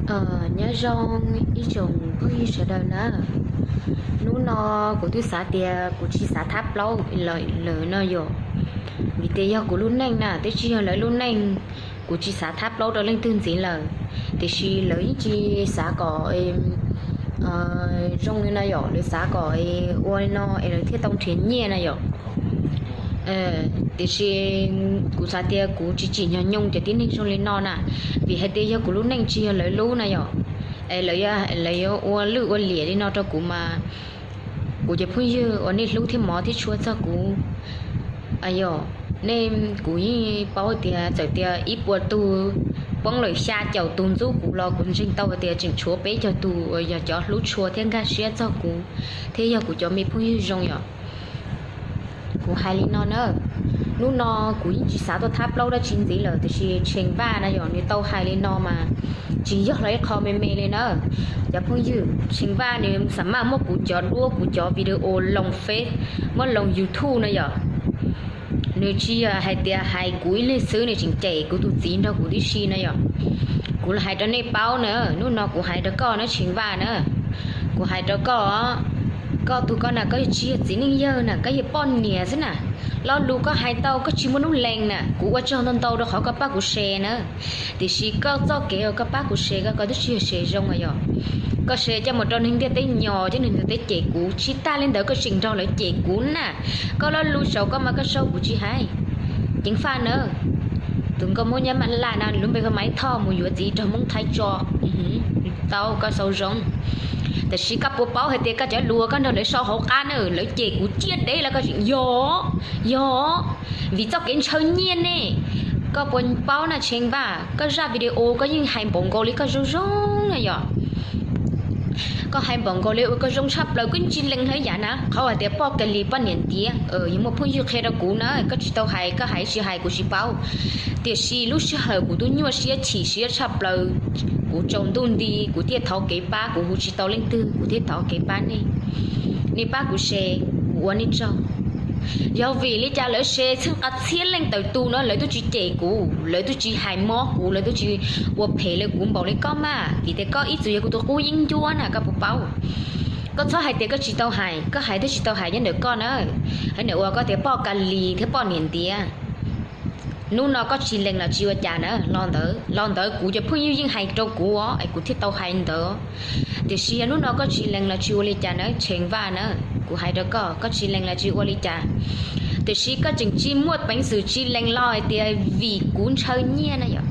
Nyob zoo ib tsoom phooj ywg sawv daws na. Hnub no kuv twb xav tias kuv tsis xav thab plaub lawm no yom, vim tias yog kuv lub neej na, twb tsis yog lawv lub neej. Kuv tsis xav thab plaub rau leej twg ntxiv lawm, tiam sis lawv yeej tsis xav kom zoo li no yom, lawv xav kom ua li no es lawv thiaj tau nrhiav nyiaj na yom. Tiam sis kuv xav tias kuv tsis tsim nyog nyoo cov tib neeg zoo li no na, vim hais tias yog kuv lub neej tsis yog lawv lub na yom. Es lawv yuav ua lwj ua liam li no rau kuv mas, kuv cov phooj ywg uas nej hlub thiab mov thiab tshua txog kuv, yog nej, kuv yeej paub tias txawm tias ib puas tug poob lawm xya caum tus ntxub kuv los kuv ntseeg tau hais tias tseem tshuav peb caug tus uas yog cov hlub tshua thiab nkag siab txog kuv, thiab yog kuv cov me phooj ywg zoo yom. Kuv hais li no na, hnub no kuv yeej tsis xav tuaj thab plaub dab tsi ntxiv lawm, tiam sis Tsheej Vaj na yom, nws tau hais li no mas tsis yog hlo ib qho me me li na. Cov phooj ywg, Tsheej Vaj nws xam maj muab kuv cov duab, kuv cov video loo Face, muab loo YouTube na yom. Nws tsis yog hais tias hais kuv ib leeg xwb, nws tseem cem kuv tus txiv nrog kuv tib si na yom. Kuv hais rau nej paub na, hnub no kuv hais rau koj na Tsheej Vaj na, kuv hais rau koj, koj tus koj na, koj tsis yog txiv neej yawg na, koj yog poj niam xwb na. Lo lus koj hais tau koj tsis muaj hnub lees na, kuv ua tsaug ntau ntau rau qhov koj pab kuv share na. Tiam sis koj txoj kev uas koj pab kuv share, koj twb tsis yog share zoo yom. Koj share coj mus rau neeg ntiaj teb nyo, coj neeg ntiaj teb cem kuv, tsis tas li ntawd koj tseem nrog lawv cem kuv na. Koj lo lus saum koj mas koj sau kuv tsis hais. Ceev faj na, tus nkauj Hmoob nyob Mab Laj no lub npe hu Maiv Thoj mus yuav txiv raug Hmoob Thaib tso. Tau, koj sau zoo. Tiam sis koj puas paub hais tias koj cov lus koj nrog lawv sau hauv qab na, lawv cem kuv ciaj deb los koj tseem yog, yog vim txoj kev ntshaw nyiaj ne. Koj puas paub na Tsheej Vaj, koj zaj video koj yeej hais npaum nkaus li koj zoo zoo na yom. Koj hais npaum nkaus li uas koj zoo tshaj plaws, koj yeej tsis lees hlo ib yam na. Qhov hais tias poj ka lis poj niam ntiav, yog muaj phooj ywg qhia rau kuv na, koj tsis tau hais, koj hais tsis hais kuv tsis paub. Tiam sis lub sij hawm kuv twb nyuaj siab chim siab tshaj plaws, kuv tsaus ntuj nti kuv thiaj thov kev pab, kuv hu tsis tau leej twg kuv thiaj thov kev pab nej. Nej pab kuv share, kuv ua nej tsaug. Yog vim li cas lawv share txheej qas txhiab leej tawm tus no lawv twb tsis cem kuv, lawv twb tsis hais mob kuv, lawv twb tsis ua phem li kuv npaum li koj mas, vim tias koj ib txwm yog kuv tus qub yeeb ncuab na, koj puas paub? Koj txhob hais tias koj tsis tau hais, koj hais twb tsis tau hais nyob ntawm koj na. Hais ntawm uas koj tias poj ka lis thiab poj niam ntiav. Hnub no koj tsis lees los tsis ua cas na, lo ntawd, lo ntawd kuv cov phooj ywg yeej hais rau kuv os, es kuv thiaj tau hais ntawd. Tiam sis yog hnub no koj tsis lees los tsis ua li cas na, Tsheej Vaj na, kuv hais rau koj, koj tsis lees los tsis ua li cas. Tiam sis koj tseem tsis muaj peev xwm tsis lees los hais tias vim kuv ntshaw nyiaj na yom.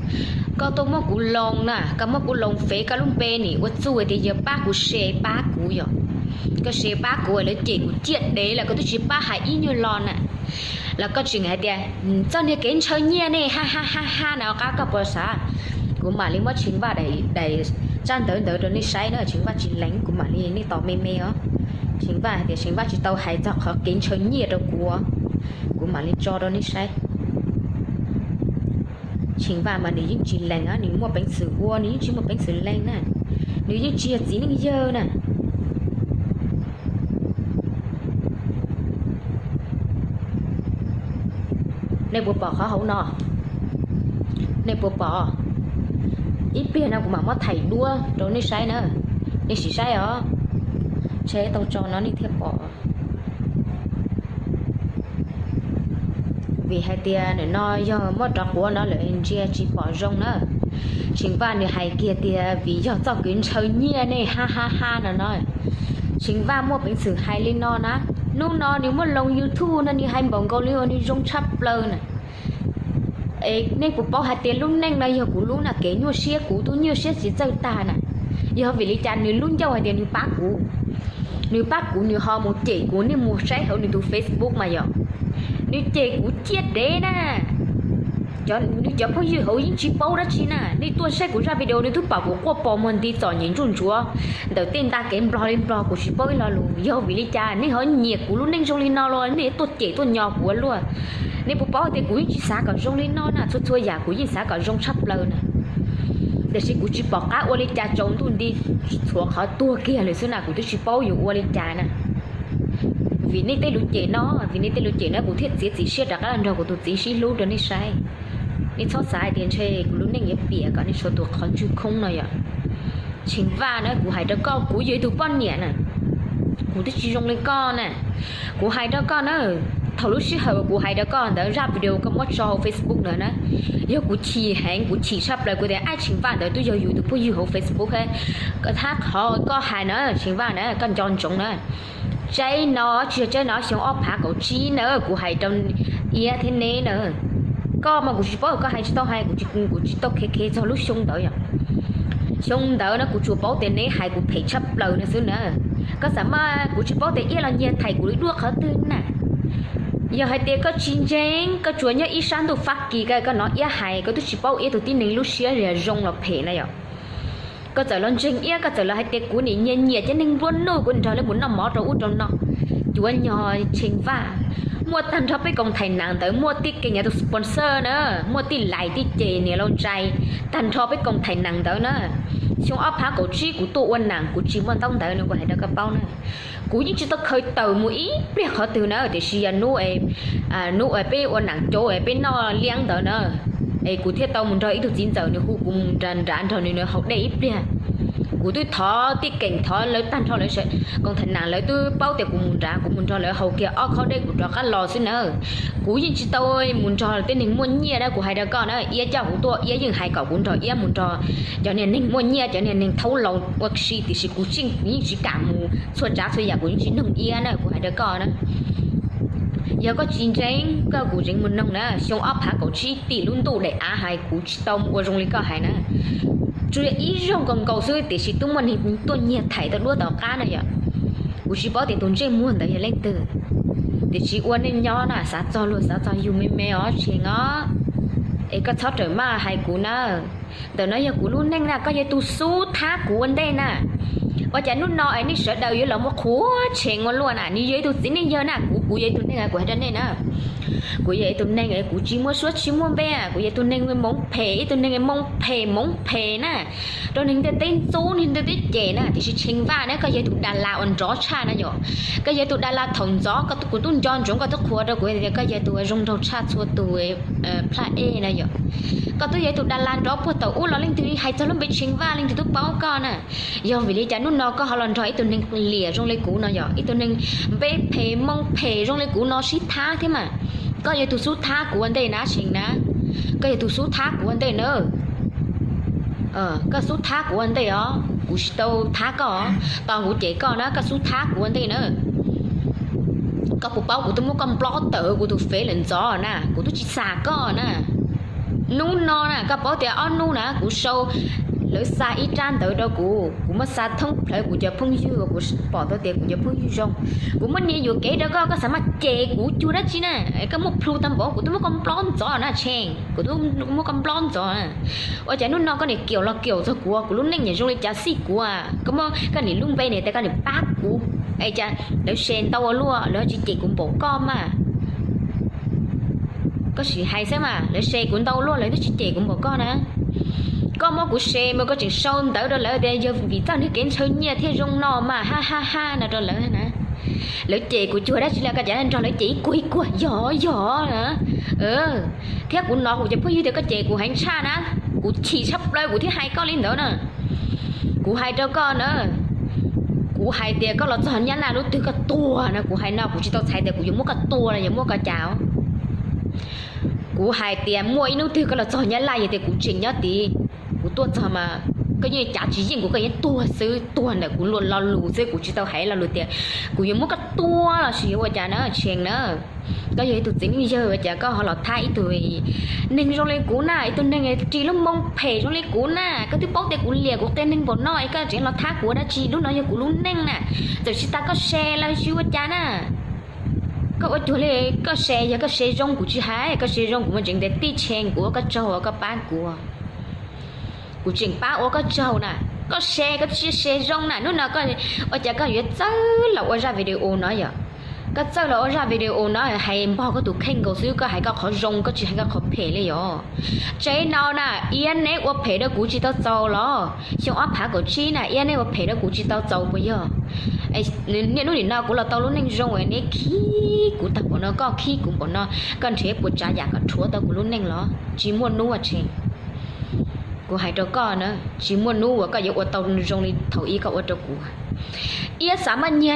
Koj tuaj muab kuv loo na, koj muab kuv loo Face, koj lub npe nim ua txuj hais tias yog pab kuv share pab kuv yom. Koj share pab kuv, lawv cem kuv ciaj deb los koj twb tsis pab hais ib nyuag lo na. Los koj tseem hais tias txoj niag kev ntshaw nyiaj ne, ha ha ha ha na, qab koj puas xav? Kuv mam li muab Tsheej Vaj daim, daim tsab ntawv ntawd rau nej saib na, Tsheej Vaj tsis lees kuv mam li, nej tos me me os. Tsheej Vaj hais tias Tsheej Vaj tsis tau hais txog qhov kev ntshaw nyiaj rau kuv, kuv mam li tso rau nej saib. Tsheej Vaj mas nws yeej tsis lees, nws muaj peev xwm ua, nws yeej tsis muaj peev xwm lees na. Nws yeej tsis yog txiv neej yawg na. Nej puas pom qhov hauv no? Nej puas pom? Ib pliag no kuv mam muab thaij duab rau nej saib na. Nej sim saib os. Ntshe tau tso no nej thiaj pom. Vim hais tias nim no yog muab rov quav no lawm ntsia tsis pom zoo na. Tsheej Vaj nws hais kiag tias vim yog txoj kev ntshaw nyiaj ne, ha ha ha no no. Tsheej Vaj muaj peev xwm hais li no na. Hnub no nws muab loo YouTube no nws hais npaum nkaus li uas nws zoo tshaj plaws na. Es nej puas paub hais tias lub neej no yog kuv lub na, kev nyuaj siab kuv twb nyuaj siab tsis txawj tag na. Yog vim li cas nws lub ncauj hais tias nws pab kuv, nws pab kuv nws ho mus cem kuv, nej mus saib hauv nws tus Facebook mas yog nws cem kuv ciaj deb na. Nws cov phooj ywg hauv yeej tsis paub dab tsi na, nej tuaj saib kuv zaj video nej twb pom kuv quaj pos muag nti txom nyem ntsuj ntsuav ntawm tej nta kev nplog li nplog kuv tsis paub ib lo lus. Yog vim li cas nej ho nyiam kuv lub neej zoo li no los nej tuaj cem tuaj nyo kuv ua luaj? Nej puas paub tias kuv yeej tsis xav kom zoo li no na, txhua txhua yam kuv yeej xav kom zoo tshaj plaws na. Tiam sis kuv tsis pom qab ua li cas, tsaus ntuj nti txhua qhov tuag kiag lawm xwb na, kuv twb tsis paub yuav ua li cas na. Vim nej tej lus cem no, vim nej tej lus cem no kuv thiaj txiav txim siab rov qab los nrog kuv tus txiv sib hlub rau nej saib. Nej txhob xav hais tias ntshe kuv lub neej yuav piam kom nej tshuav tus qhov ntswg khoob no yom. Tsheej Vaj na, kuv hais rau koj, kuv yog ib tug poj niam na, kuv twb tsis zoo li koj na. Kuv hais rau koj na, thaum lub sij hawm kuv hais rau koj ntawd, zaj video koj muab tso hauv Facebook ntawd na, yog kuv chim heev, kuv chim tshaj plaws, kuv tias Aib Tsheej Vaj ntawd twb yog yus tus phooj ywg hauv Facebook thiab. Koj thab qhov koj hais na, Tsheej Vaj na, koj nco ntsoov na. Tsaib no tsis yog tsaib no, xyoo ob phav kaum tsib na, kuv hais rau Iab thiab neb na. Koj mas kuv tsis paub, koj hais tsis tau hais, kuv tsis tau khev khev txog lub xyoo ntawd yom. Xyoo ntawd na kuv tsuas paub tias neb hais kuv phem tshaj plaws no xwb na. Koj xav mas kuv tsis paub tias Iab los nyiag thaim kuv li duab qhov twg na. Yog hais tias koj tsis ntseeg, koj tsuas nyob ib sab ntuj Fab Kis ko, koj hnov Iab hais, koj twb tsis paub Iab tus tib neeg lub siab zoo los phem na yom. Koj txawm los ntseeg Iab, koj txawm los hais tias kuv nim nyiag nyiam cov neeg nplua nuj, kuv nrog lawv mus noj mov rau ub rau no. Cuav nyog Tsheej Vaj, muaj tag nrho peb koom thais nas ntawd, muaj tij Kees nyias tus sponsor na, muaj tij Lais tij Ces niam laus Ntsais, tag nrho peb koom thais nas ntawd na. Xyoo ob phav kaum tsib kuv tuaj ua nas kuv tsis muaj ntaub ntawv no, kuv hais rau koj paub na. Kuv yeej tsis tau khaws tawm mus ib pliag qhov twg na, tiam sis yog hnub, hnub peb ua nas cauv peb noj liab ntawd na, es kuv thiaj tau mus nrog ib tug txiv ntxawm nws hu kuv mus nrad nrad nrog nws haus dej ib pliag. Kuv twb thov tij Kees, thov lawv tag nrho lawv koom thais nas, lawv twb paub tias kuv mus nrad, kuv mus nrog lawv haus kiag ob khob dej kuv rov qab los xwb na. Kuv yeej tsis tau mus nrog tej neeg muaj nyiaj na, kuv hais rau koj na, Iab coj kuv tuaj, Iab yeej hais kom kuv nrog Iab mus nrog cov niag neeg muaj nyiaj, cov niag neeg thaub laus ua si, tiam sis kuv tseem yeej tsis kam mus, txhua tsav txhua yam kuv yeej tsis noog Iab na, kuv hais rau koj na. Yog koj tsis ntseeg, koj kuv tseem mus noog na, xyoo ob phav kaum tsib tim lub ntuj daim av hais kuv tsis tau mus ua zoo li koj hais na. Tsuas yog ib zaug nkaus nkaus xwb, tiam sis twb muaj neeg tuaj nyiag thaim tau duab tom qab na yom. Kuv tsis paub tias tus ntsej muag ntawd yog leej twg, tiam sis ua neej nyob na, xav txog luag xav txog yus me me os Tsheej os. Es koj txhob rawm maj hais kuv na. Ntawm no yog kuv lub neej na, koj yog tus xub thab kuv ua ntej na. Ua cas hnub no es nej sawv daws yuav los muab qhuas Tsheej ua luaj na, nws yog ib tug txiv neej yawg na, kuv, kuv yog ib tug neeg, kuv hais rau nej na. Kuv yog ib tug neeg, kuv tsis muaj suab tsis muaj npe, kuv yog ib tug neeg moov phem, ib tug neeg moov phem moov phem na, rau neeg ntiaj teb ntxub, neeg ntiaj teb cem na, tiam sis Tsheej Vaj na, koj yog tus das las uas nrov tshaj na yom. Koj yog tus das las thaum ntxov, kuv twb nco ntsoov koj twb qhuas rau kuv tias koj yog tus zoo nraug tshaj txhua tus plab ej na yom. Koj twb yog tus das las nrov puag thaum ub los leej twg hais txog lub npe Tsheej Vaj leej twg twb paub koj na. Yog vim li cas hnub no koj ho los nrog ib tug neeg liam zoo li kuv no yom, ib tug neeg npe phem moo phem zoo li kuv no sib thab thiab mas. Koj yog tus xub thab kuv ua ntej na Tsheej na. Koj yog tus xub thab kuv ua ntej na. Koj xub thab kuv ua ntej os, kuv tsis tau thab koj, tos kuv cem koj na, koj xub thab kuv ua ntej na. Koj puas paub kuv twb muab koj nplob tawm kuv tus fev lawm ntxov na, kuv twb tsis xam koj na. Hnub no na koj paub tias ob hnub na kuv sau, lawv xa ib tsab ntawv rau kuv, kuv muab xa thoob plawv kuv cov phooj ywg uas kuv pom tau tias kuv cov phooj ywg zoo. Kuv muab nias yuam kev rau koj, koj xav mas cem kuv cuag dab tsi na? Koj muaj plhu tag npaum, kuv twb muab koj nplob ntxov na Tsheej, kuv twb muab koj nplob ntxov. Ua cas hnub no koj niam kiaum los kiaum txog kuv, kuv lub neej niam zoo li cas xij kuv, koj muab koj niam lub npe niam tias koj niam pab kuv, es cas lawv share ntau ua luaj, lawv tsis cem kuv npaum koj mas. Koj sim hais xwb mas, lawv share kuv ntau luaj lawv twb tsis cem kuv npaum koj na. Koj muab kuv share mas koj tseem sau ntawv rau lawv tias yog vim txoj niag kev ntshaw nyiaj thiaj zoo no mas ha ha ha no rau lawv na. Lawv cem kuv cuag dab tsi li, koj cas nrog lawv cem ib kuag ib kuag, yog yog. Thiab kuv hnov kuv cov phooj ywg tias koj cem kuv heev tshaj na, kuv chim tshaj plaws kuv thiaj hais koj li ntawd na. Kuv hais rau koj na, kuv hais tias koj los txog Nyab Laj lub twg koj tuag na, kuv hais no kuv tsis tau txhais tias kuv yuav muab koj tua los yog muab koj cas. Kuv hais tias muaj ib hnub twg koj los txog Nyab Laj yog tias kuv tseem nyob tid, kuv tuaj txog mas koj yeej cav tsis yeej kuv, koj yeej tuag xwb, tuag ntawm kuv lo lus xwb, kuv tsis tau hais lo lus tias kuv yuav muab koj tua los sis yuav ua cas na Tsheej na. Koj yog ib tug txiv neej yawg ua cas koj ho los thab ib tug neeg zoo li kuv na, ib tug neeg ris lub moo phem zoo li kuv na? Koj twb paub tias kuv liam kuv qias neeg npaum no es koj tseem los thab kuv ua dab tsi? Lub no yog kuv lub neej na, txawm tsis tas koj share los sis ua cas na. Koj ua cuag li, koj share yog koj share zoo kuv tsis hais, koj share zoo kuv mas tseem tias tij Tsheej kuv ua koj tsaug uas koj pab kuv. Kuv tseem pab ua koj tsaug na. Koj share koj twb tsis share zoo na, hnub no ua cas koj yuav txawj los ua zaj video no yom? Koj txawj los ua zaj video no hais npog koj tus kheej nkaus xwb, koj hais koj qhov zoo koj tsis hais koj qhov phem li yom? Tsev no na, Iab neb ua phem rau kuv tsis tau txaus los? Xyoo ob phav kaum tsib na, Iab neb ua phem rau kuv tsis tau txaus puas yog? Niaj hnub nim no kuv los tau lub neej zoo es neb khib kuv tag npaum no, koj khib kuv npaum no, koj nrhiav puas tsav yam kom rhuav tau kuv lub neej los? Tsis muaj hnub Tsheej. Kuv hais rau koj na, tsis muaj hnub uas koj yuav ua tau zoo li thaum ub koj ua rau kuv. Iab xav maj nyiag